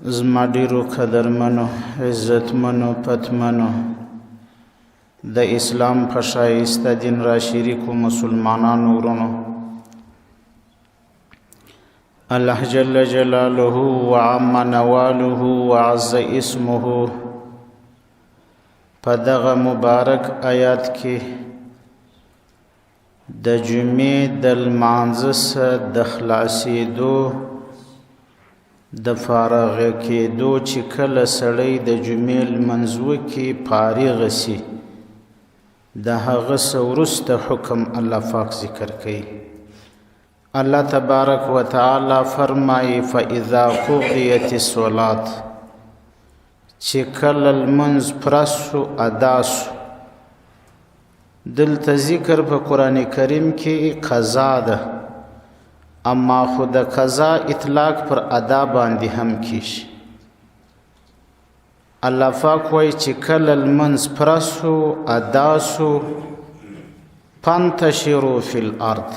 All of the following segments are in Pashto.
زما ډیرو قدرمنو، عزتمنو، پتمنو، د اسلام په ښایسته دین را شریکو مسلمانانو ورونو، الله جل جلاله وعم نواله وعز اسمه په دغه مبارک آیات کې د جمعې د لمانځه څخه د خلاصېدو، د فارغ کېدو، چې کله سړی د جمعې لمونځ وکړي فارغ سي، د هغه څه وروسته حکم الله پاک ذکر کوي. الله تبارک وتعالی فرمایي: فاذا قضیت الصلاة، چې کله لمونځ پوره سو، ادا سو. دلته ذکر په قرآن کریم کې قضا ده، اما خو د قضا اطلاق پر ادا باندې هم کیږي. الله پاک وایي چې کله لمونځ پوره سو، ادا سو، فانتشروا فی الارض،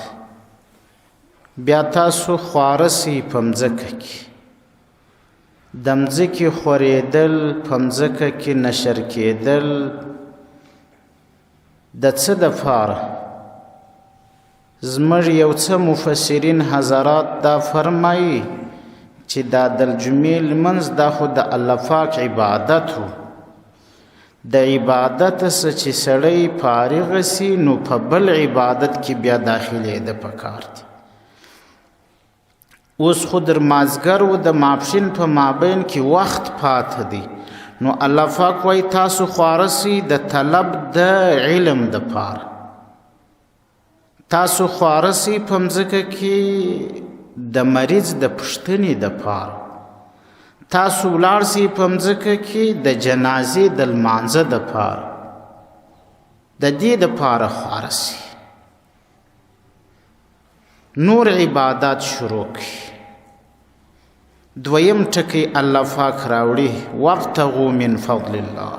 بیا تاسو خواره سئ په مځکه کې. د مځکې خورېدل، په مځکه کې نشر کېدل د څه دپاره؟ زموږ یو څه مفسرین حضرات دا فرمایي چې دا د جمعې لمونځ دا خو د الله پاک عبادت و، د عبادت څخه چې سړی فارغ سي نو په بل عبادت کې بیا داخلېده پکار دی. اوس خو در مازګر و د ماپښین په مابین کې وخت پاته دی، نو الله پاک وایي تاسو خواره سئ د طلب د علم دپاره، تاسو خواره سئ په مځکه کې د مریض د پوښتنې دپاره، تاسو ولاړ سئ په مځکه کې د جنازې د لمانځه دپاره، د دې دپاره خواره سئ. نور عبادات شروع کړئ. دویم ټکی الله پاک راوړي: وابتغوا من فضل الله.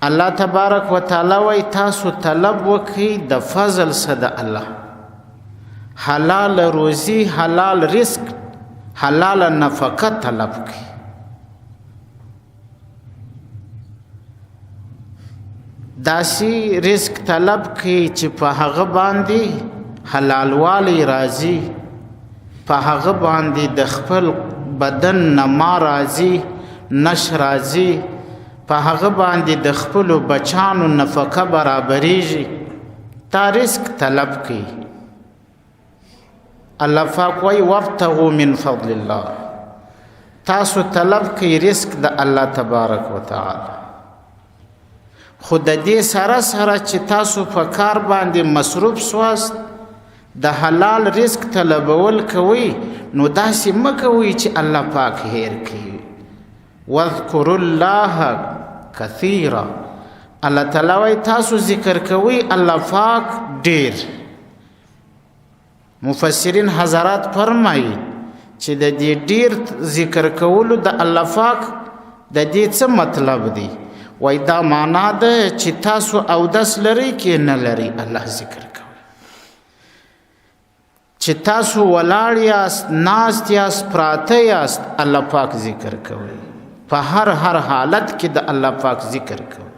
الله تبارک وتعالی وایي تاسو طلب وکړئ د فضل څخه د الله، حلال روزي، حلال رزق، حلال نفقه طلب کړئ. داسې رزق طلب کړئ چې په هغه باندې حلالوالی راځي، په هغه باندې د خپل بدن نما راځي، نش راځي، په هغه باندې د خپلو بچانو نفقه برابرېږي. تا رزق طلب کړئ. الله پاک وایي وابتغوا من فضل الله، تاسو طلب کړئ رزق د الله تبارک وتعالی. خو د دې سره سره چې تاسو په کار باندې مصروف سواست، د حلال رزق طلبول کوئ، نو داسې مه کوئ چې الله پاک هېر کوي. واذکروا الله کثیرا، الله تعالی وایي تاسو ذکر کوئ الله پاک ډېر. مفسرین حضرات فرمایي چې د دې ډېر ذکر کولو د الله پاک د دې څه مطلب دی؟ وایي دا معنا ده چې تاسو اودس لرئ کې نه لرئ، الله ذکر کوي. چې تاسو ولاړ یاست، ناست یاست، پراته یاست، الله پاک ذکر کوي. په هر هر حالت کې د الله پاک ذکر کوي.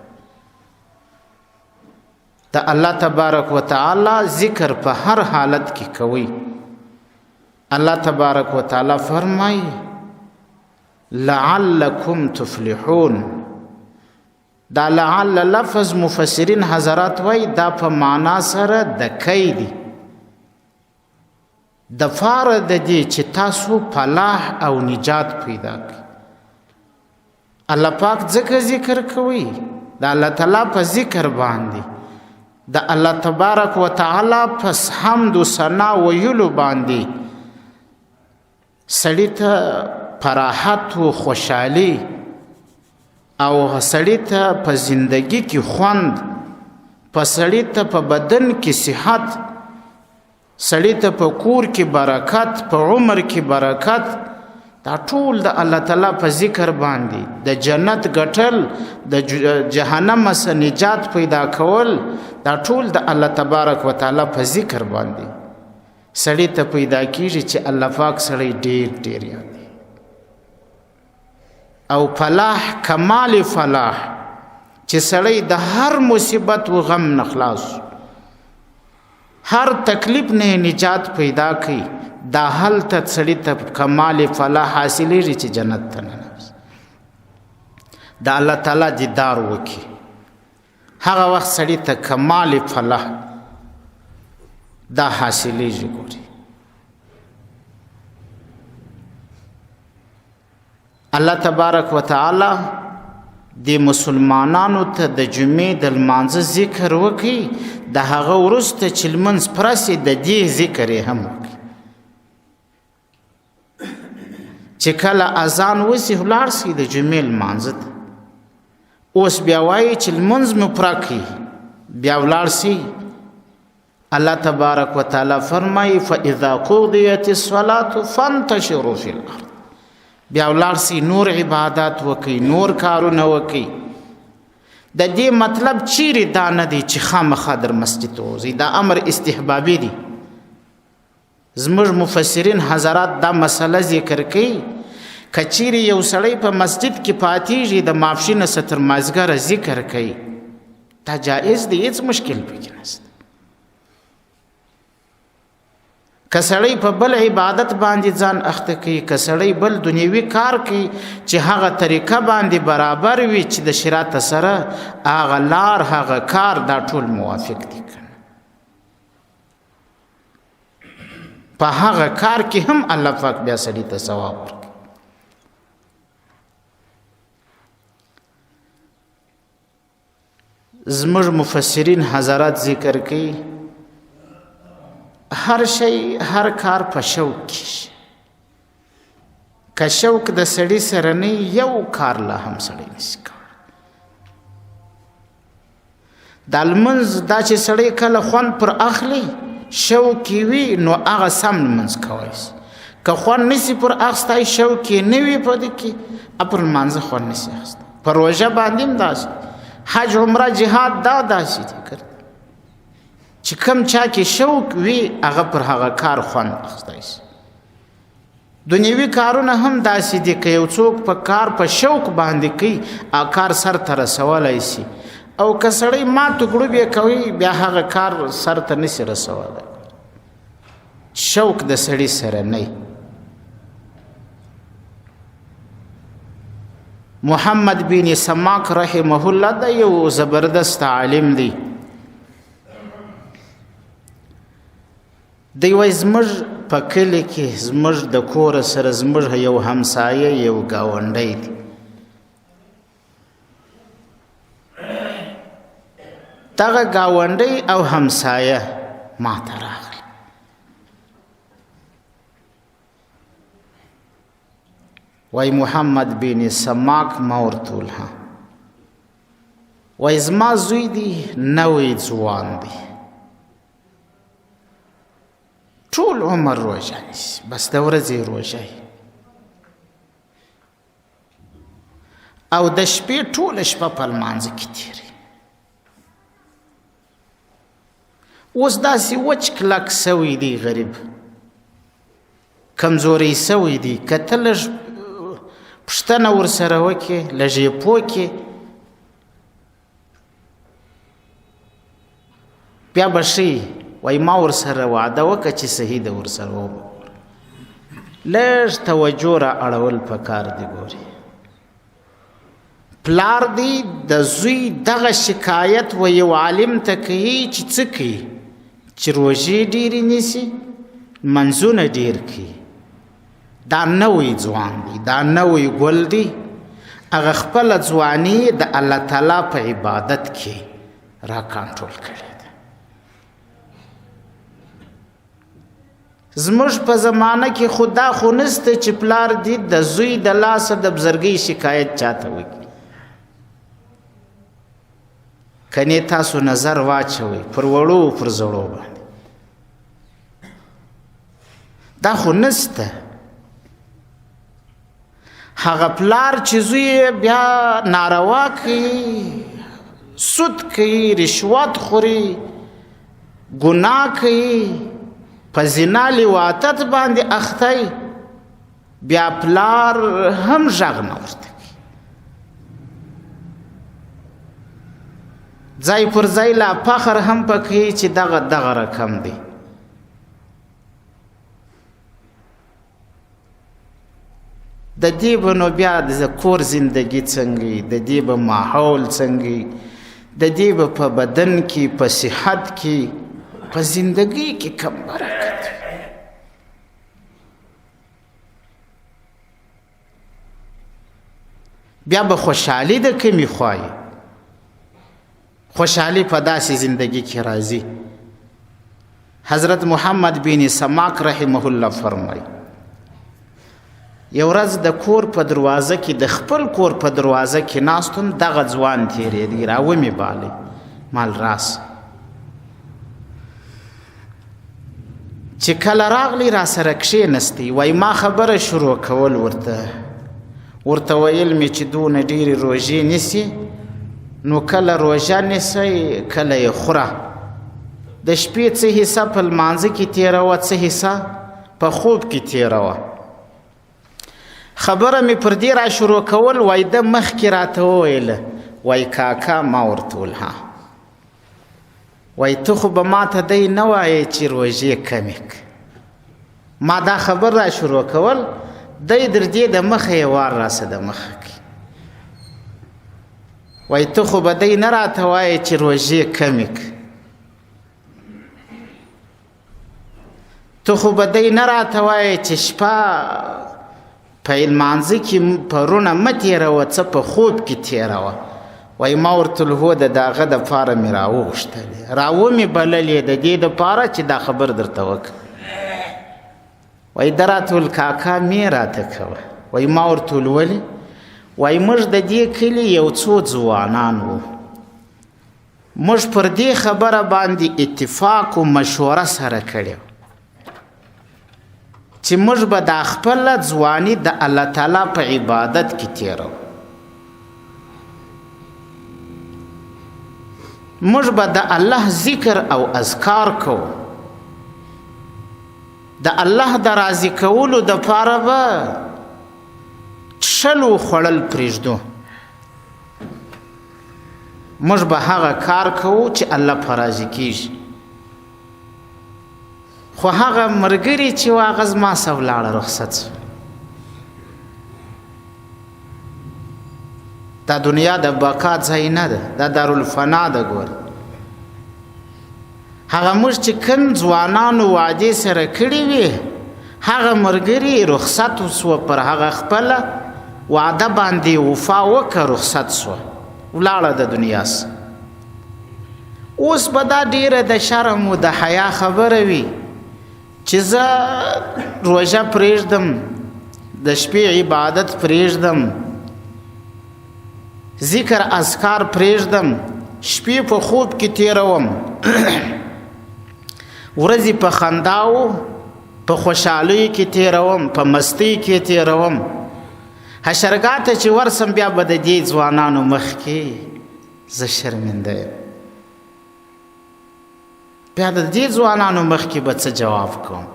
د الله تبارک وتعالی ذکر په هر حالت کې کوي. الله تبارک وتعالی فرمایي لعلکم تفلحون. دا لعل لفظ مفسرین حضرات وایي دا په معنا سره د کی دی، د فاره د دې چې تاسو فلاح او نجات پیدا کړئ. الله پاک ځکه ذکر کوي، د الله تعالی په ذکر باندې، د الله تبارک وتعالی په حمد و ثنا ویلو باندې سړي ته فراحت و خوشحالي او سړي ته په زندگی کې خوند، په سړي ته په بدن کې صحت، سړي ته په کور کې برکت، په عمر کې برکت، دا ټول د الله تعالی په ذکر باندې د جنت ګټل، د جهنم څخه نجات پیدا کول، دا ټول د الله تبارک وتعالی په ذکر باندې سړی ته پیدا کیږي چې الله پاک سړی ډیر ډیر یادوي. او فلاح، کمال فلاح، چې سړی د هر مصیبت و غم نه خلاص، هر تکلیف نه نجات پیدا کړي، دا هلته سړي ته کمال فلاح حاصلېږي چې جنت ته ننوځي، د الله تعالی دیدار وکړي. هغه وخت سړي ته کمال فلاح دا حاصلېږي. ګوري الله تبارک وتعالی د مسلمانانو ته د جمعې د لمانځه ذکر وکړي، د هغه وروسته چې لمونځ پوره سي د دې ذکر یې هم وکړي. چې کله اذان وسي ولاړ سي د جمعې لمانځه ته. اوس بیا وایي چې لمونځ مو پوره کړي، بیا ولاړ سي. الله تبارک وتعالی فرمایي فاذا قضیت الصلاة فانتشروا فی الارض. بیا ولاړ سي نور عبادت وکړي، نور کارونه وکړي. د دې مطلب چیرې دا نه دی چې خامخا در مسجد ته وځئ، دا امر استحبابي دی. زموږ مفسرین حضرات دا مسله ذکر کوي، که چیرې یو سړی په مسجد کې پاتېږي د ماپښینه څخه تر مازدیګره ذکر کوي، دا جایز دی، هېڅ مشکل پکې نشته. که سړی په بل عبادت باندې ځان اخته کوي، که سړی بل دنیوي کار کوي چې هغه طریقه باندې برابر وي چې د شریعت سره هغه لار هغه کار دا ټول موافق دي، په هغه کار کې هم الله پاک بیا سړي ته ثواب ورکوي. زموږ مفسرین حضرات ذکر کوي هر شی هر کار په شوق کې، که شوق د سړي سره نه یو کار لا هم سړی نشي کولی. دا لمونځ دا چې سړی کله خوند پر اخلي شوق یې وي نو هغه سم لمونځ کوی شي. که خوند نشي پر اخیستی، شوق یې نه وي په دې کې، پر لمانځه خوند نشي اخیستی. په روژه باندې هم داسې، حج عمره جهاد دا داسې دي چې کوم چا کې شوق وي هغه پر هغه کار خوند اخیستی شي. دنیوي کارونه هم داسې دي، که یو څوک په کار په شوق باندې کوي هغه کار سر ته رسولی شي، او که سړی ماتو ګړوب یې کوي بیا هغه کار سر ته نشي رسولی. شوق د سړي سره نه. محمد بن سماک رحمه الله دا یو زبردست عالم دی. دی وایي زموږ په کلي کې زموږ د کوره سره زموږ یو همسایه یو ګاونډی دی. دغه ګاونډی او همسایه ما ته راغلی، وایي محمد بن سماک ما ورته وویل ها، وایي زما زوی دی نوی ځوان دی، ټول عمر روژه نیسي، بس د ورځې روژه او د شپې ټوله شپه په لمانځه کې تېروي. اوس داسې وچ کلک سوی دی، غریب کمزوری سوی دی، که ته لږ پوښتنه ورسره وکړې، لږ یې پوه کړې، بیا به ښه وي. وایي ما ورسره وعده وکړه چې صحیح ده ورسره وبه لږ توجه را اړول پکار دی. ګوري پلار دی د زوی دغه شکایت و یو عالم ته کوي چې څه کوي، چې روژې ډېرې نیسي، منځونه ډېر کوي، دا نوی ځوان دی، دا نوی ګل دی، هغه خپله ځواني د الله تعالی په عبادت کې را کنټرول کړې ده. زموږ په زمانه کې خو دا خو نشته چې پلار دې د زوی د لاسه د بزرګۍ شکایت چاته وکړي. کنې تاسو نظر واچوئ پر وړو پر زړو باندې، دا خو نشته. هغه پلار چې زوی یې بیا ناروا کوي، سود کوي، رشوت خوري، ګناه کوي، په زنا لواطت باندې اخته، بیا پلار هم غږ نه ورته کوي. ځای پر ځای لا فخر هم پکې چې دغه دغه رقم دی. د دې به نو بیا د کور زندگی څنګه، د دې به ماحول څنګه، د دې به په بدن کې، په صحت کې، په زندگی کې کم برکت. بیا به خوشحالي د کمې خوایي، خوشحالي په داسې زندگی کې راځي. حضرت محمد بن سماک رحمه الله فرمایي، یو ورځ د کور په دروازه کې، د خپل کور په دروازه کې ناستم، دغه ځوان تېرېدی، راومې بالی، مال راس. چې کله راغلی را سره کښېنستی، وایي ما خبره شروع کول ورته، ورته ویل مې چې دونه ډېرې روژې نیسي، نو کله روژه نیسئ کله یې خوره، د شپې څه حصه په لمانځه کې تېروه، څه حصه په خوب کې تېروه. خبره مې پر دې را شروع کول، وایي ده مخکې راته وویل، وایي کاکا ما ورته وویل ها، وایي ته خو به ما ته دی نه وایې چې روژې کمې کړه. ما دا خبر را شروع کول، دی در دې د مخه یې وار راسه د مخه کړي. وایي ته خو به دی نه راته وایې چې روژې کمې کړه، ته خو به دی نه راته وایې چې شپه په لمانځه کې په رونه مه تېروه، څه په خوب کې تېروه. وایي ما ورته وویل هو، د دغه دپاره مې راوغوښتلې، راومې بللې د دې دپاره چې دا خبر درته وکړم. وایي ده راته وویل کاکا مې راته کوه. وایي ما ورته وویل ولې؟ وایي موږ د دې کلي یو څو ځوانان وو، موږ پر دې خبره باندې اتفاق او مشوره سره کړې چې موږ به دا خپله ځواني د الله تعالی په عبادت کې تېروو، موږ به د الله ذکر او اذکار کوو، د الله د راضي کولو دپاره به څښل او خوړل پرېږدو، موږ به هغه کار کوو چې الله په راضي کېږي. خو هغه ملګري چې و هغه زما سره ولاړه رخصت شو. دا دنیا د بقا ځای نه ده، دا دارالفنا ده. ګوره هغه موږ چې کوم ځوانانو وعدې سره کړې وي، هغه ملګري رخصت سوه، پر هغه خپله وعده باندې وفا وکړه، رخصت سوه، ولاړه د دنیا سه. اوس به دا ډېره د شرم او د حیا خبره وي چې زه روژه پرېږدم، د شپې عبادت پرېږدم، ذکر اذکار پرېږدم، شپې په خوب کې تېروم، ورځې په خنداو په خوشحالۍ کې تېروم، په مستۍ کې تېروم، حشرګاه ته چې ورسم بیا به د دې ځوانانو مخکې زه شرمنده یم، بیا د دې ځوانانو مخکې به څه جواب کوم؟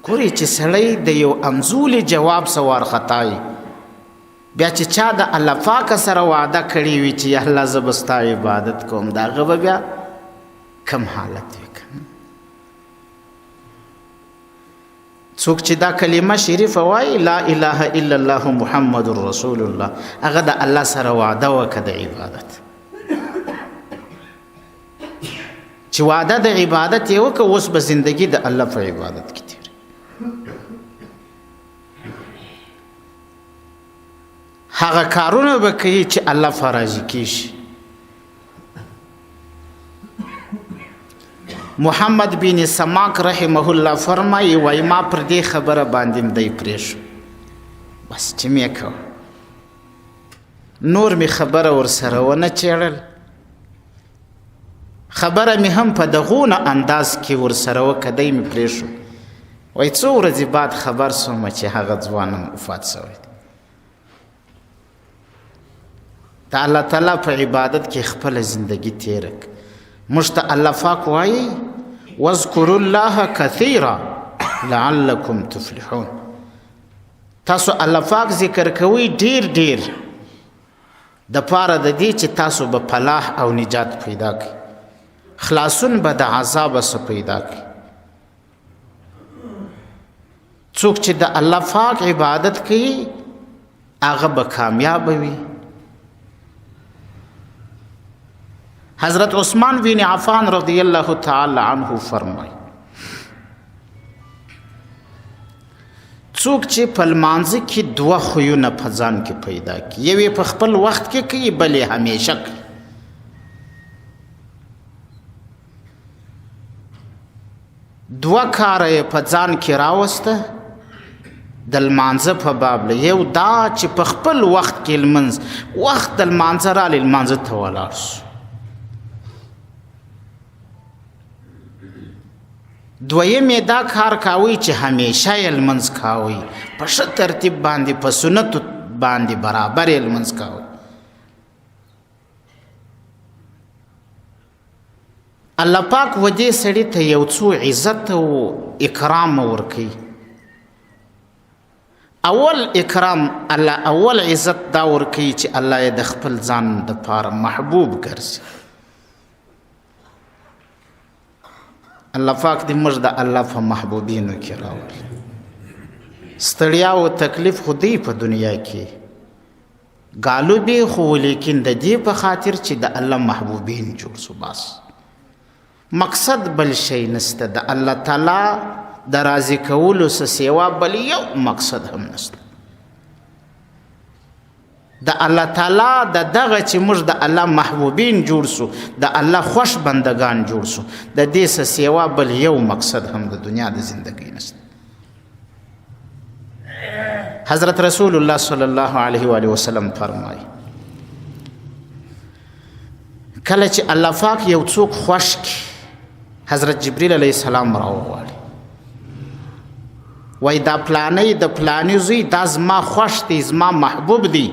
ګورئ چې سړی د یو امزولي جواب څه وارخطا وي، بیا چې چا د الله پاک سره وعده کړې وي چې یا الله زه به ستا عبادت کوم، د هغه به بیا کم حالت وي که نه؟ څوک چې دا کلمه شریفه وایي، لا اله الا الله محمد رسول الله، هغه د الله سره وعده وکړه د عبادت، چې وعده د عبادت یې وکړه، اوس به زندگی د الله په عبادت کې تېروي. هغه کارونه به کوي چې الله په راضي کېږي. محمد بن سماک رحمه الله فرمایي، وایي ما پر دې خبره باندې دی پرېښو، بس چې مې کوه، نور مې خبره ورسره ونه چېړل، خبره مې هم په دغونه انداز کې ورسره وکړه، دی مې پرېښو. وایي څو ورځې بعد خبر سوم چې هغه ځوان هم وفات شوی دی. د الله تعالی په عبادت کې خپله زندگی تېره کړه. موږ ته الله پاک وایي واذکروا الله کثیرا لعلکم تفلحون. تاسو الله پاک ذکر کوئ ډیر ډیر، د پاره د دې چې تاسو به فلاح او نجات پیدا کړئ، خلاصون به د عذاب څخه پیدا کړئ. څوک چې د الله پاک عبادت کوي هغه به کامیاب وي. حضرت عثمان بن عفان رضی الله تعالی عنه فرمایي، څوک چې په لمانځه کې دوه خویونه په ځان کې پیدا کړي، یو یې په خپل وخت کې کوي، بل یې همیشه کوي. دوه کاره یې په ځان کې راوسته د لمانځه په باب له، یو دا چې په خپل وخت کې لمونځ وخت د لمانځه راغلی لمانځه ته ولاړ شو. دویم یې دا کار کاوی چې همیشه یې لمونځ کاوی، په ښه ترتیب باندې، په سنتو باندې برابر یې لمونځ کاوی. الله پاک و دې سړي ته یو څو عزت او اکرام ورکوي. اول اکرام الله، اول عزت دا ورکوي چې الله یې د خپل ځان دپاره محبوب ګرځي. الله پاک دې موږ د الله په محبوبینو کې راولي. ستړیا او تکلیف خو دی په دنیا کې ګالو به، خو لیکن د دې په خاطر چې د الله محبوبین جوړ سو، بس مقصد بل شی نشته. د الله تعالی د راضي کولو څه سیوا بل یو مقصد هم نشته. د الله تعالی د دغه چې موږ د الله محبوبین جوړ سو، د الله خوش بندگان جوړ سو، د دې څه سیوا بل یو مقصد هم د دنیا د زندګۍ نشته. حضرت رسول الله صلی الله علیه و آله وسلم فرمایي، کله چې الله پاک یو څوک خوش کړي، حضرت جبرئیل علیه السلام راوغواړي، وای دا پلانی د پلانی زوی دا زما خوښ دی، زما محبوب دی،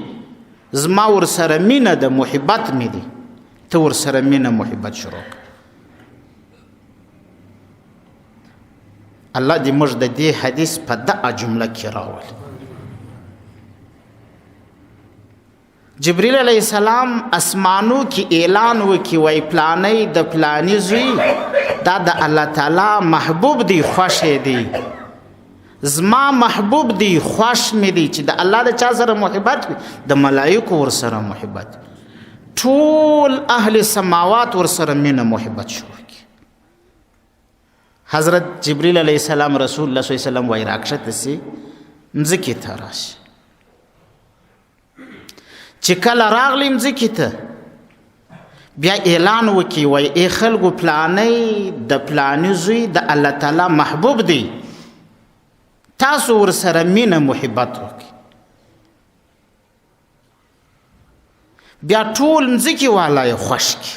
زما ورسره مینه ده، محبت مې دی، ته ورسره مینه محبت شروع کړه. الله دې موږ د دې حدیث په دغه جمله کې راولي. جبرئیل علیه السلام اسمانو کې اعلان وکړي، وای پلانی د پلانی زوی دا د الله تعالی محبوب دی، خوښ یې دی، زما محبوب دی، خوښ مې دی. چې د الله د چا سره محبت وي، د ملایکو ورسره محبت، ټول اهل سماوات ورسره مینه محبت شروع کړي. حضرت جبرئیل علیه السلام رسول الله صلی الله علیه وسلم وایي، راکښته سي مځکې ته راشي. چې کله راغلی مځکې ته بیا اعلان وکړي، وایي ای خلکو پلانی د پلاني زوی د الله تعالی محبوب دی، تاسو ورسره مینه محبت وکړئ. بیا ټول مځکې والا یې خوښ کړي،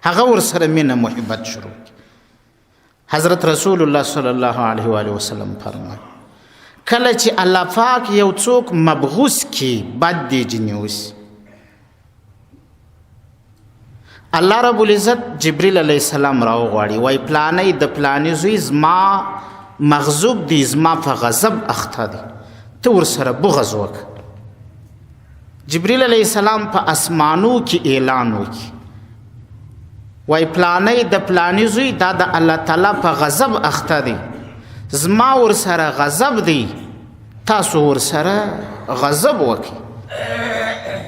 هغه ورسره مینه محبت شروع کړي. حضرت رسول الله صلی الله علیه و آله وسلم فرمایي، کله چې الله پاک یو څوک مبغوث کړي، بد دی جنې اوسي، الله رب العزت جبرئیل علیه السلام راوغواړي، وایي پلانی د پلاني زوی زما مغضوب دی، زما په غضب اخته دی، ته ورسره بغض وکړه. جبرئیل علیه السلام په اسمانو کې اعلان وکړي، وایي پلانی د پلاني زوی دا د الله تعالی په غضب اخته دی، زما ورسره غضب دی، تاسو ورسره غضب وکړئ.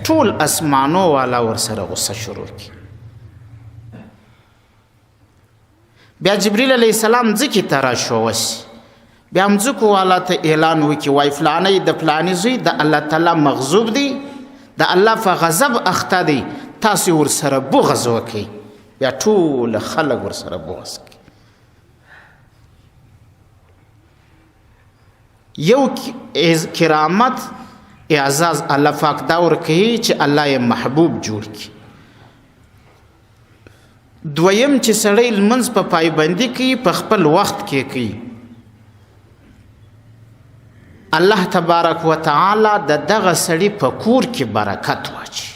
ټول اسمانو والا ورسره غصه شروع کړي. بیا جبرئیل علیه السلام ځکې ته راشوسي، بیا مځکو والا ته اعلان وکړي، وایي فلانی د فلاني زوی د الله تعالی مغضوب دی، د الله په غضب اخته دی، تاسو ورسره بغض وکړئ. بیا ټول خلک ورسره بغض کوي. یو کرامت اعزاز الله پاک دا ورکوي چې الله یې محبوب جوړ کړي. دویم چې سړی لمونځ په پایبندي کوي، په خپل وخت کې کوي، الله تبارک وتعالی د دغه سړي په کور کې برکت واچوي.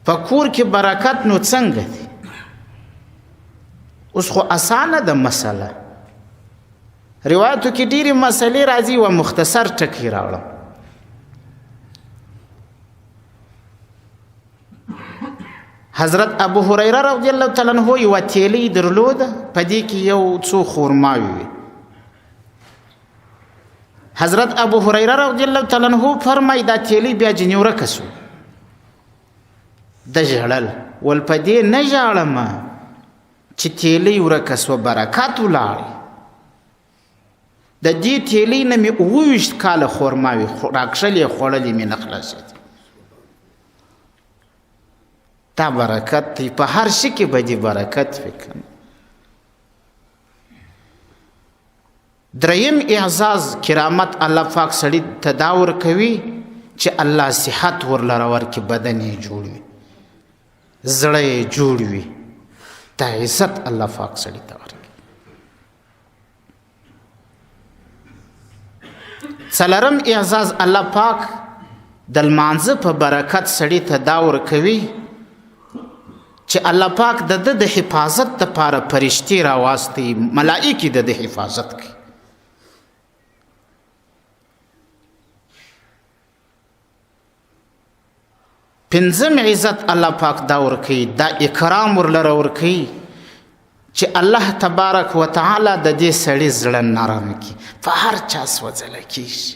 په کور کې برکت نو څنګه دی؟ اوس خو اسانه ده مسله. روایتو کې ډېرې مسلې راځي، یوه مختصر ټکی راوړم. حضرت ابو هريره رضی الله تعالی عنہ یوه تیلۍ درلوده، په دې کې یو څو خورماوې وې. حضرت ابو هريره رضی الله تعالی عنہ فرمای دا تیلۍ بیا جنې ورکه سو. د ژړل ول په دې نه ژاړم چې تیلۍ ورکه سوه، برکت ولاړ. د دې تیلۍ نه مې 27 کاله خورماوې راکښلې، خوړلې مې نه خلاصېدې. دا برکت دی، په هر شي کې به دې برکت وي که نه. دریم اعزاز کرامت الله پاک سړي ته دا ورکوي چې الله صحت ورلره ورکړي، بدن یې جوړ وي، زړه یې جوړ وي. دا عزت الله پاک سړي ته ورکوي. څلورم اعزاز الله پاک د لمانځه په برکت سړي ته دا ورکوي چې الله پاک د ده د حفاظت دپاره فرشتې راواستي، ملائکې د ده حفاظت کوي. پنځم عزت الله پاک دا ورکوي، دا اکرام ورلره ورکوي چې الله تبارک وتعالی د دې سړي زړه نرم کړي، په هر چا سوځله کېږي،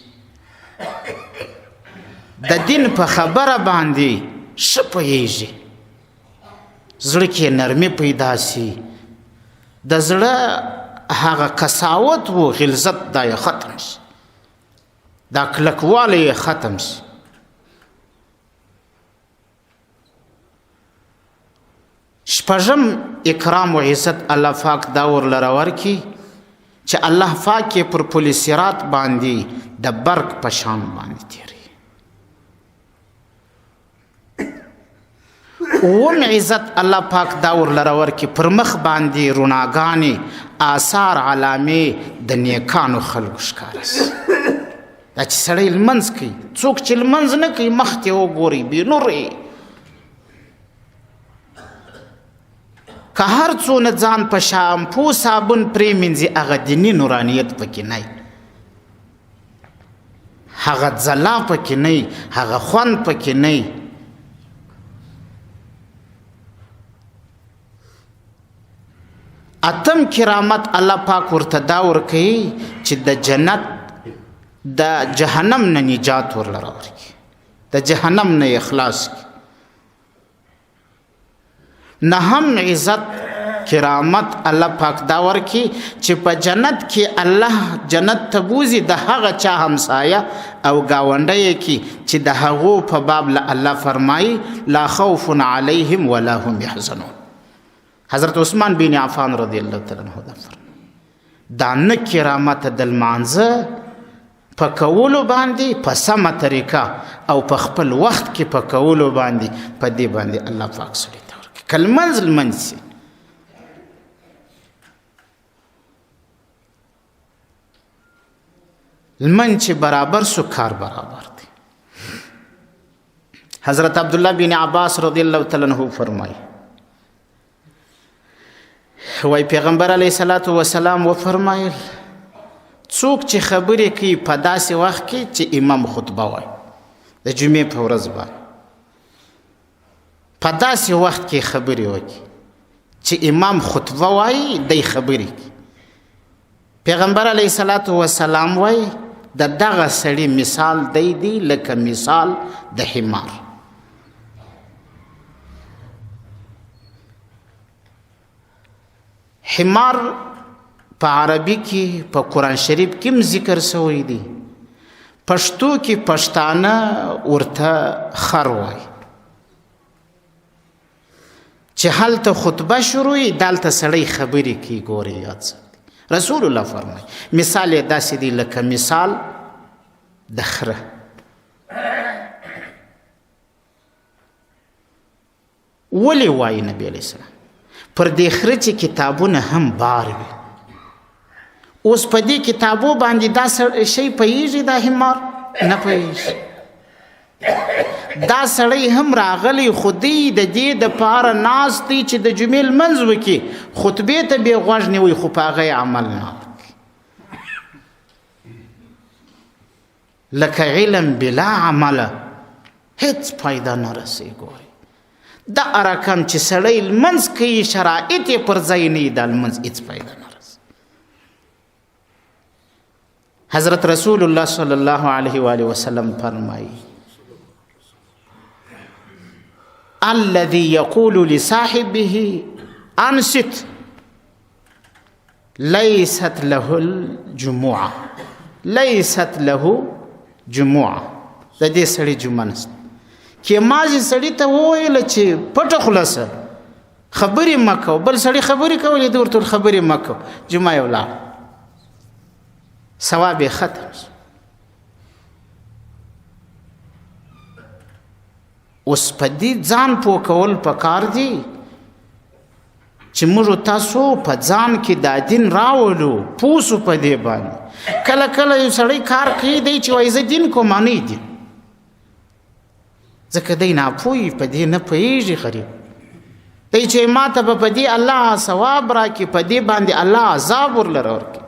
د دین په خبره باندې ښه پوهېږي، زړه کې نرمي پیدا سي، د زړه هغه قساوت و غلظت دا یې ختم شي، دا کلکوالی یې ختم شي. شپږم اکرام و عزت الله پاک دا ورلره ورکړي چې الله پاک یې پر پل صراط باندې د برق په شان باندې تېروي. اووم عزت الله پاک دا ورلره ورکړي پر مخ باندې رڼاګانې، آثار، علامې د نیکانو خلکو ښکاره سي. دا چې سړی لمونځ کوي، څوک چې لمونځ نه کوي مخ ته یې وګورئ، بې نوره یې. که هر څونه ځان په شامپو صابون پرېمینځي، هغه دیني نورانیت پکې نه وي، هغه ځلا پکې نه وي، هغه خوند پکې نه وي. اتم کرامت الله پاک ورته دا ورکوي چې د جنت د جهنم نه نجات ورلره ورکوي، د جهنم نه یې خلاص کړي. نهم عزت کرامت الله پاک دا ورکي چې په جنت کې الله جنت ته بوزي د هغه چا همسایه او ګاونډی کی چې د هغو په باب له الله فرمایي لا خوف علیهم ولا هم يحزنون. حضرت عثمان بن عفان رضی الله تعالی عنہ دا فرمایي دا نه کرامت د لمانځه په کولو باندې په سمه طریقه او په خپل وخت کې په کولو باندې، په دې باندې الله پاک سړي ته ورکوي. که لمونځ لمونځ سي، لمونځ چې برابر سو کار برابر دی. حضرت عبدالله بن عباس رضی الله تعالی عنہ فرمایي وای پیغمبر علیه الصلاة والسلام وفرمایل څوک چې خبرې کوي په داسې وخت کې چې امام خطبه وایي د جمعې په ورځ باندې، په داسې وخت کې خبرې وکړي چې امام خطبه وایي دی خبرې کوي. پیغمبر علیه الصلاة والسلام وایي د دغه سړي مثال دی دی لکه مثال د حمار. حمار په عربي کې په قرآن شریف کې هم ذکر شوی دی، پښتو کې پښتانه ورته خر وایي. چې هلته خطبه شروع وي دلته سړی خبرې کوي، ګوري یاد ساتي. رسول الله فرمایي مثال یې داسې دی لکه مثال د خره. ولې وایي نبی علیه السلام پر دې خره چې کتابونه هم بار وي، اوس په دې کتابو باندې دا شی پوهېږي، دا حمار نه پوهېږي. دا سړی هم راغلی خو دی د دې دپاره ناست دی چې د جمعې لمونځ وکړي، خطبې ته بې غوږ نیوی، خو په هغه یې عمل نه وکړي. لکه علم بلا عمله هیڅ فایده نه رسي. ګوري دا رقم چې سړی لمونځ کوي، شرایط یې پر ځای نه وي، دا لمونځ هیڅ فایده نه رسي. حضرت رسول الله صلی الله علیه و آله وسلم فرمایي: الذي يقول لصاحبه انصت ليست له الجمعه، ليست له جمعه. د دې سړي جمعه نشته. کې مازې سړي ته وویل چې پټه خوله شه، خبرې مه کوه، بل سړي خبرې کولې، ده ورته خبرې مه کوه، جمعه یې ولاړ، ثواب یې ختم شو. اوس په دې ځان پوه کول پکار دي چې موږ تاسو په ځان کې دا دین راولو، پوه شو په دې باندې. کله کله یو سړی کار کوي دی چې وایي زه دین کوم، نه دی، ځکه دی ناپوهي، په دې نه پوهېږي. غریب دی چې ما ته به په دې الله ثواب راکړي، په دې باندې الله عذاب ورلره ورکړي.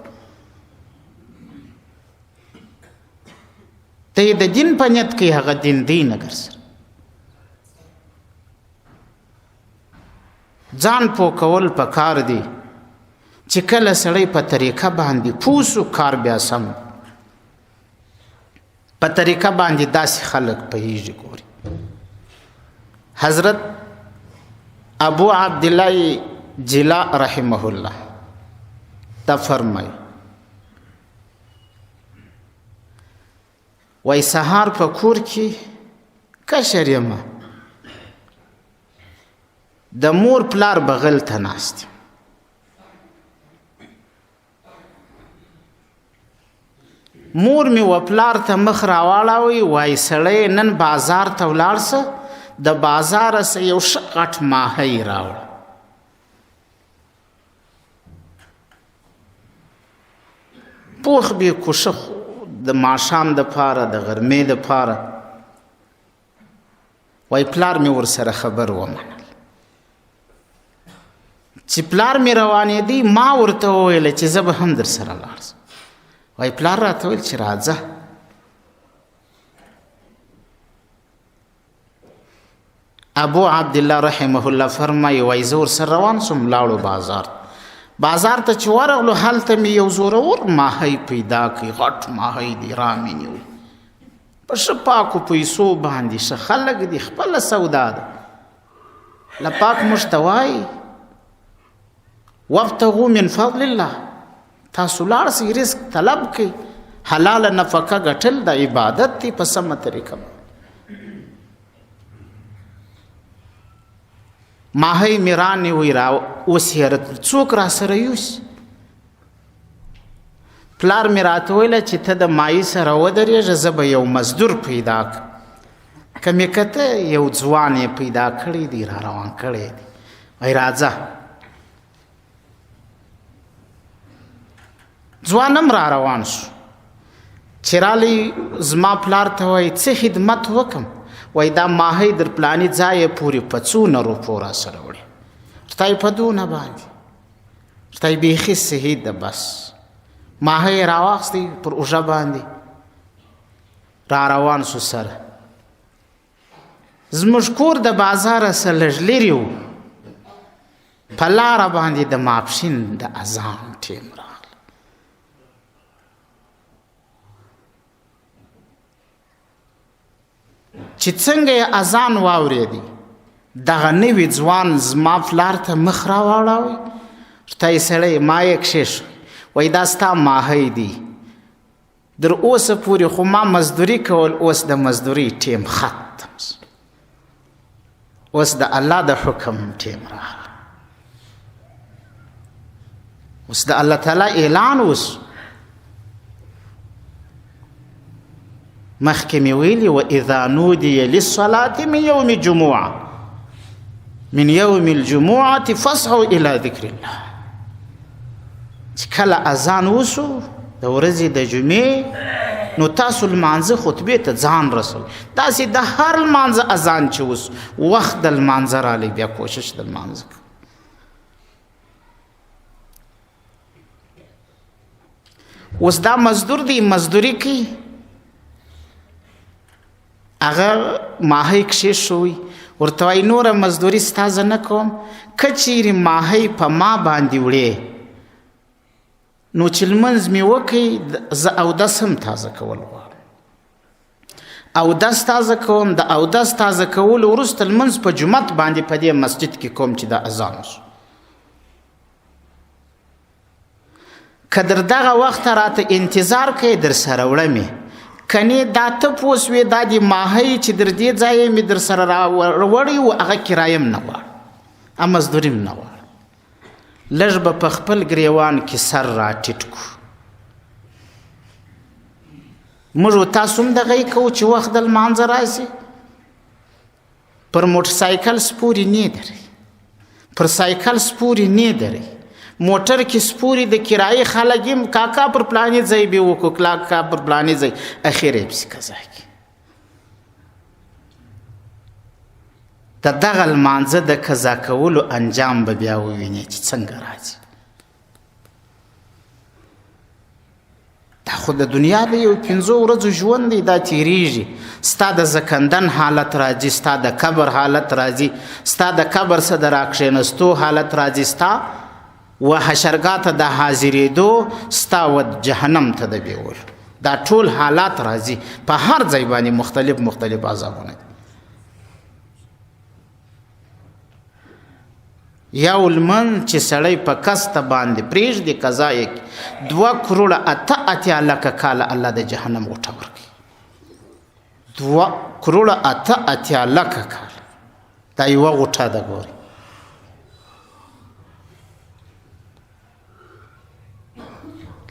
دی د دین په نیت کوي، هغه دین دی نه ګرځي. ځان پوه کول پکار دی چې کله سړی په طریقه باندې پوه شو، کار بیا سم په طریقه باندې داسې خلک پوهېږي. ګوري حضرت ابو عبدالله جلا رحمه الله دا فرمایي، وای سهار په کور کې کشر یم، د مور پلار بغل ته ناست، مور مې و پلار ته مخ راواړاوی، وای سړی نن بازار ته ولاړ سه، د بازاره سه یو ښه غټ ماهی راوړه. پوخ بې کوښه د ماښام دپاره، د غرمې دپاره. وای پلار مې ورسره خبر ومنل. چې پلار مې روانېدی، ما ورته وویل چې زه به هم در سره لاړ شم. وای پلار راته ویل چې راځه. ابو عبدالله رحمه الله فرمایي، وای زه ورسره روان شوم، لاړو بازار. بازار ته چې ورغلو، هلته مې یو زورور ماهی پیدا کړ، غټ ماهی دی، را مې نیوی په ښه پاکو پیسو باندې، ښه خلک دي، خپله سودا ده. له پاک موږ ته وایي وابتغوا من فضل الله، تاسو لاړ شئ رزق طلب کړئ، حلاله نفقه ګټل د عبادت دی په سمه طریقه. ماهی مې رانیوی، را وسیرت، څوک را سره یوسي؟ پلار مې راته ویله چې ته د ماهي سره ودرېږه، زه به یو مزدور پیدا کړم. که مې کته یو ځوان یې پیدا کړی دی، را روان کړی دی، وایي راځه. ځوان هم را روان شو. چې رالی زما پلار ته وایي څه خدمت وکم؟ وایي دا ماهی در پلاني ځایه پورې په څونه روپو را سره وړي؟ ورته یې په دونه باندې. ورته یې بیخي صحیح ده. بس ماهی یې راواخیستی پر اوږه باندې، را روان شو سره. زموږ کور د بازاره سره لږ لرې و، په لاره باندې د ماپښین د اذان ټیم راغلی. چې څنګه یې اذان واورېدی، دغه نوي ځوان زما پلار ته مخ راواړاوی، ورته یې سړی ما یې کښېښوی، وایي دا ستا ماهی دی، در اوسه پورې خو ما مزدوري کول، اوس د مزدوري ټیم ختم شو، اوس د الله د حکم ټیم راغلی، اوس د الله تعالی اعلان وسو. مخکې مې ویلي و اذا نودي للصلاة من يوم الجمعة من يوم الجمعة فاسعوا إلى ذکر الله. چې کله اذان وسو د ورځې د جمعې، نو تاسو لمانځه خطبې ته ځان رسوئ. داسې د هر لمانځه اذان چې وسو، وخت د لمانځه رالی، بیا کوشش د لمانځه کوئ. اوس دا مزدور دی، مزدوري کوي. هغه ماهی کښېښوی، ورته وایي نوره مزدوري ستا زه نه کوم، که چیرې ماهی په ما باندې وړې نو چې لمونځ مې وکړي زه اودس هم تازه کول غواړم، اودس تازه کوم. د اودس تازه کولو وروسته لمونځ په جومات باندې په دې مسجد کې کوم چې د اذان وشو. که در دغه وخته راته انتظار کوې در سره وړه مې، کنې دا ته پوه سوې دا دې ماهی چې در دې ځایه مې در سره راوړی و هغه کرایه هم نه غواړم، مزدوري هم نه غواړم. لږ به په خپل ګریوان کې سر راټیټ کړو. موږ و تاسو هم دغه یې کوو چې وخت د لمانځه راسي پر موټرسایکل سپورې نه دري، پر سایکل سپورې نه دري، موټر کې سپورې د کرایې خلک یم کاکا پر پلاني ځای به وکړو، کاکا پر پلاني ځای، اخر یې پسې قضا کړي. د دغه لمانځه د قضا کولو انجام به بیا ووینې چې څنګه راځي. دا خو د دنیا د یو 5 ورځو ژوند دی، دا تیریږي. ستا د زکندن حالت راځي، ستا د قبر حالت راځي، ستا د قبر څخه د راکښېنستو حالت راځي، ستا و حشرګاه ته د حاضرېدو، ستا و جهنم ته د بیولو، دا ټول حالات راځي. په هر ځای باندې مختلف مختلف عذابونه دي. یو لمونځ چې سړی په کسته باندې پرېږدي قضا یې کړي، 2,88,00,000 کاله الله د جهنم غوټه ورکوي. 2,88,00,000 کاله دا یوه غوټه ده. ګورئ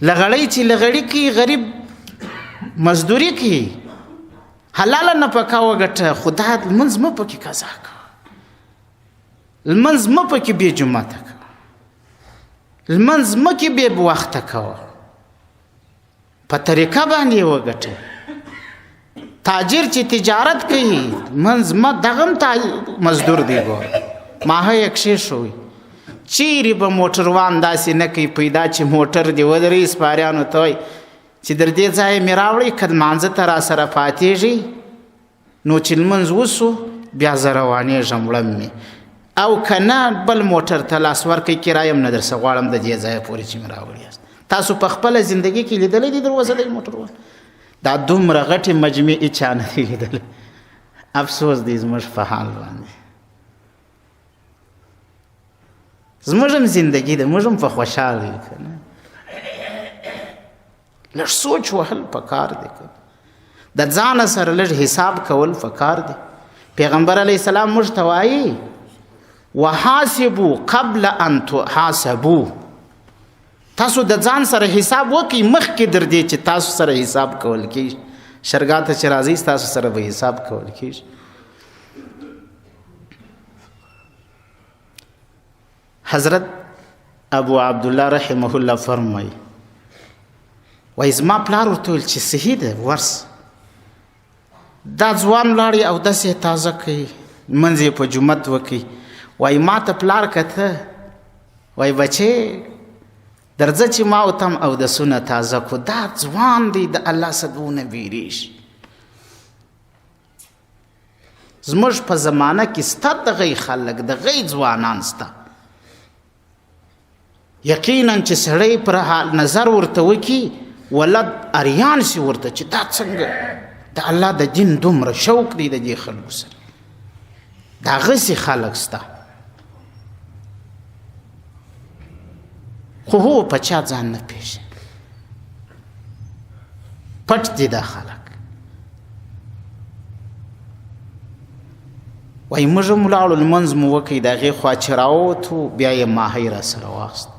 لغړی چې لغړی کوي، غریب مزدوري کوي، حلاله نفقه وګټه، خو دا لمونځ مه پکې قضا کوه، لمونځ مه پکې بې جوماته کوه، لمونځ مه کې بې وخته کوه، په طریقه باندې یې وګټه. تاجر چې تجارت کوي لمونځ مه، دغه هم مزدور دی. ګوره ماهه یې کښېښوئ، چیرې به موټروان داسې نه کوي پیدا چې موټر دې ودروي، سپاریانو ته وایي چې در دې ځایه مې راوړئ، که لمانځه ته راسره پاتېږئ نو چې لمونځ وسو بیا زه روانېږم وړم مې، او که نه بل موټر ته لاس ورکړئ، کرایه هم نه درڅخه غواړم د دې ځایه پورې چې مې راوړي یاست. تاسو په خپله زندګي کې لیدلی دی در اوسه دی موټروان؟ دا دومره غټې مجمع هېچا نه دی لیدلی. افسوس دی زموږ په حال باندې. زموږ هم زندګي ده، موږ هم په خوشحاله یو که نه. لږ سوچ وهل پکار دی که نه، د ځانه سره لږ حساب کول پکار دی. پیغمبر علیه السلام موږ ته وایي وحاسبو قبل ان تحاسبو، تاسو د ځان سره حساب وکئ مخکې در دې چې تاسو سره حساب کول کېږي. شرګاه ته چې راځئ تاسو سره به حساب کول کېږي. حضرت ابو عبدالله رحمه الله فرمایي وایي زما پلار ورته ویل چې صحیح ده ورس، دا ځوان لاړی اودس یې تازه کوي، لمونځ یې په جومات وکړي. وایي ما ته پلار کته، وایي بچې درځه چې ما او ته هم اودسونه تازه کړو، دا ځوان دی د الله څخه دونه وېرېږي. زموږ په زمانه کې سته دغه خلک، دغه ځوانان سته. یقینا چې سړی پر حال نظر ورته وکړي ولد اریان سي ورته چې دا څنګه د الله د دین دومره شوق دی د دې خلکو سره، دغسې خلک سته. خو هو په چا ځان نه پېژني، پټ دي دا خلک. وایي موږ هم ولاړو لمونځ مو وکړی، د هغې خوا چې راووتو بیا یې ماهی راسره واخیست،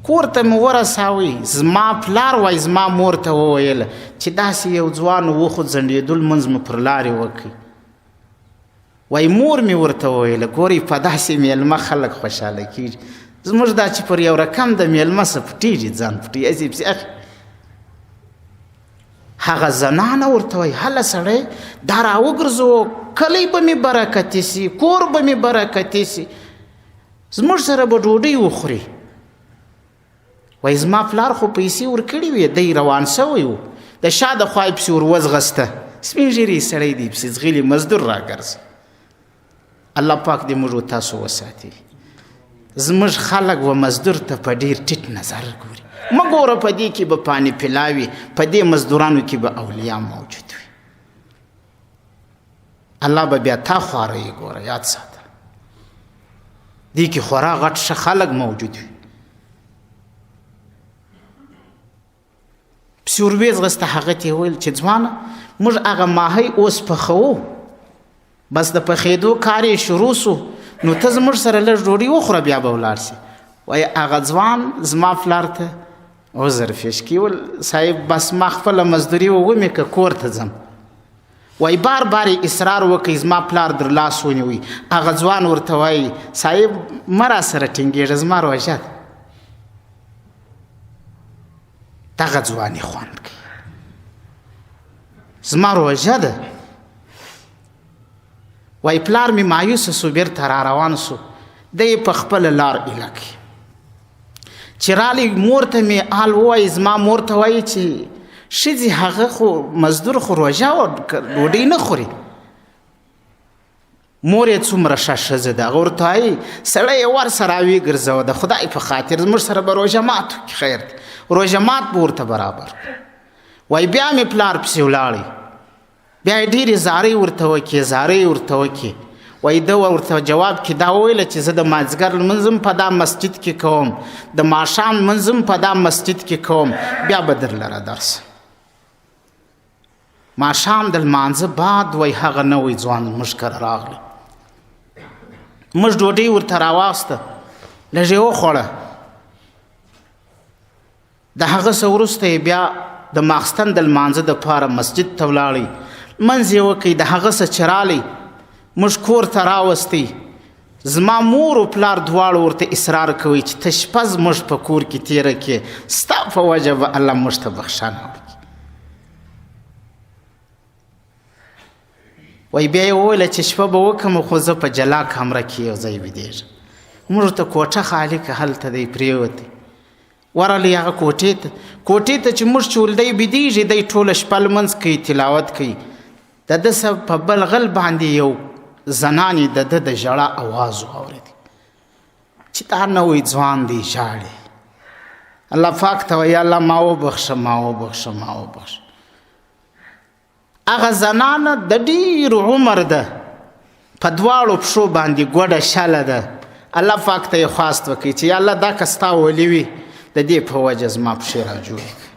کور ته مې ورساوی. زما پلار وایي زما مور ته وویل چې داسې یو ځوان و خو ځنډېدو لمونځ مو پر لارې وکړي. وایي مور مې ورته وویل ګورئ په داسې مېلمه خلک خوشحاله کېږي، زموږ دا چې پر یو رقم د مېلمه څه پټېږي، ځان پټوي، هسې پسې اخلي. هغه زنانه ورته وایي هله سړی دا راوګرځو، کلی به مې برکتي سي، کور به مې برکتي سي، زموږ سره به ډوډۍ وخوري. وایي زما پلار خو پیسې ورکړې وې، دی روان سوی و، د شا د خوا یې پسې ور وځغسته، سپین ږیری سړی دی، پسې ځغلي مزدور راګرځي. الله پاک دې موږ تاسو وساتي. زموږ خلک و مزدور ته په ډیر ټیټ نظر ګوري. مه ګوره په دې کې به پانی پلاوي، په دې مزدورانو کې به اولیا موجود وي. الله به بیا تا خواره ګوره، یاد ساته. دې کې خورا غټ ښه خلک موجود وي. پسې ور ویې هغه ته یې وویل چې ځوانه موږ هغه ماهی اوس پخوو، بس د پخېدو کار یې شروع سو، نو ته زموږ سره لږ ډوډۍ وخوره بیا به ولاړ سې. وایي هغه ځوان زما پلار ته عذر پیش کړي، ول صاحب بس ما خپله مزدوري ومې که کور ته ځم. وایي بار بار یې اصرار وکړي، زما پلار در لاس ونیوی. هغه ځوان ورته وایي صاحب مه راسره ټینګېږه، زما روژه ده. دغه ځواني خوند کوي، زما روژه ده. وایي پلار مې مایوسه سو، بېرته را روان سو، دی په خپله لار ایله کوي. چې رالی مور ته مې حال ووایي، زما مور ته وایي چې ښځې هغه خو مزدور خو روژه او ډوډۍ نه خوري. مور یې څومره ښه ښځه ده، هغه ورته وایي سړی یې ورسره راویګرځوه د خدای په خاطر، زموږ سره به روژه مات وکړي، خیر دی، روژه مات به ورته برابر. وایي بیا مې پلار پسې ولاړی، بیا یې ډېرې زارۍ ورته وکړې، زارۍ ورته وکړې. وایي ده ورته جواب کې دا وویله چې زه د مازدیګر لمونځ هم په دا مسجد کې کوم، د ماښام لمونځ هم په دا مسجد کې کوم، بیا به درلره درسم. ماښام د لمانځه بعد وایي هغه نوی ځوان موږ کره راغلی، موږ ډوډۍ ورته راواخیسته، لږ یې وخوړه. د هغه څه وروسته یې بیا د ماخستن د لمانځه دپاره مسجد ته ولاړی، لمونځ یې وکړی. د هغه څه چې رالی موږ کور ته راوستی، زما مور او پلار دواړو ورته اصرار کوي چې ته شپه زموږ په کور کې تېره کړې، ستا په وجه به الله موږ ته بخښنه وکړي. وایي بیا یې وویله چې شپه به وکړم، خو زه په جلا کمره کې یو ځای ویدېږم. موږ ورته کوټه خالي که هلته دی پرېوتی. ورغلی هغه کوټې ته، کوټې ته چې موږ چې ولدی بیدېږي، دی ټوله شپه لمونځ کوي، تلاوت کوي. د ده څه په بل غل باندې یو زنانې د ده د ژړا اواز واورېدی چې دا نوی ځوان دی ژاړي. الله پاک ته وایي الله ما وبخښه، ما وبخښه، ما وبخښه. هغه زنانه د ډېر عمر ده، په دواړو پښو باندې ګوډه شله ده. الله پاک ته یې خواست وکړي چې یا الله دا که ستا ولي وي، د دې په وجه زما پښې را جوړې کړي.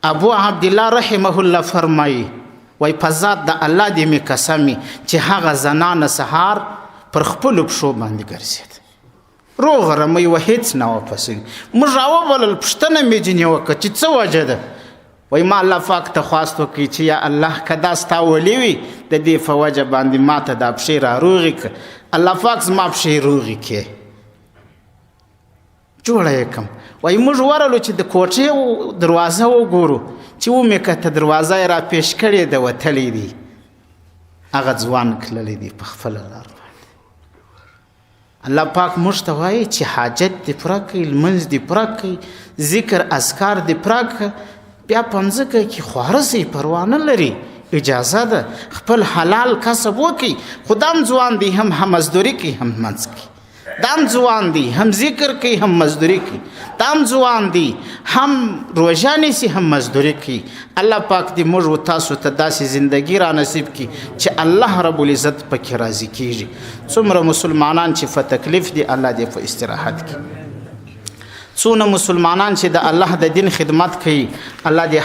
ابو عبدالله رحمه الله فرمایي وایي په ذات د الله دې مې قسم وي چې هغه زنانه سهار پر خپلو پښو باندې ګرځېده، روغه رمۍ وه، هېڅ نه وه پسې. موږ راوبلل، پوښتنه مې ځینې وکړه چې څه وجه ده. وایي ما الله پاک ته خواست وکړي چې یا الله که دا ستا ولي وي، د دې په وجه باندې ما ته دا پښې را روغې کړه. الله پاک زما پښې روغې کړې، جوړه یې کړم. وایي موږ ورغلو چې د کوټې دروازه وګورو، چې ومې کته دروازه یې را پیش کړې ده، وتلی دی. هغه ځوان کللی دی په خپله لار باندې. الله پاک موږ ته وایي چې حاجت دې پوره کړئ، لمونځ دې پوره کړئ، ذکر اذکار دې پوره کړه، بیا په مځکه کې خواره سئ، پروا نه لري، اجازه ده خپل حلال کسب وکړئ. خو دا هم ځوان دی، هم مزدوري کوي، هم لمونځ کوي. دا هم ځوان دی، هم ذکر کوي، هم مزدوري کوي. دا هم ځوان دی، هم روژه نیسي، هم مزدوري کوي. الله پاک دې موږ و تاسو ته داسې زندګي را نصیب کړي چې الله رب العزت پکې راضي کیږي. څومره مسلمانان چې په تکلیف دي، الله دې په استراحت کړي. څونه مسلمانان چې د الله د دین خدمت کوي، الله دې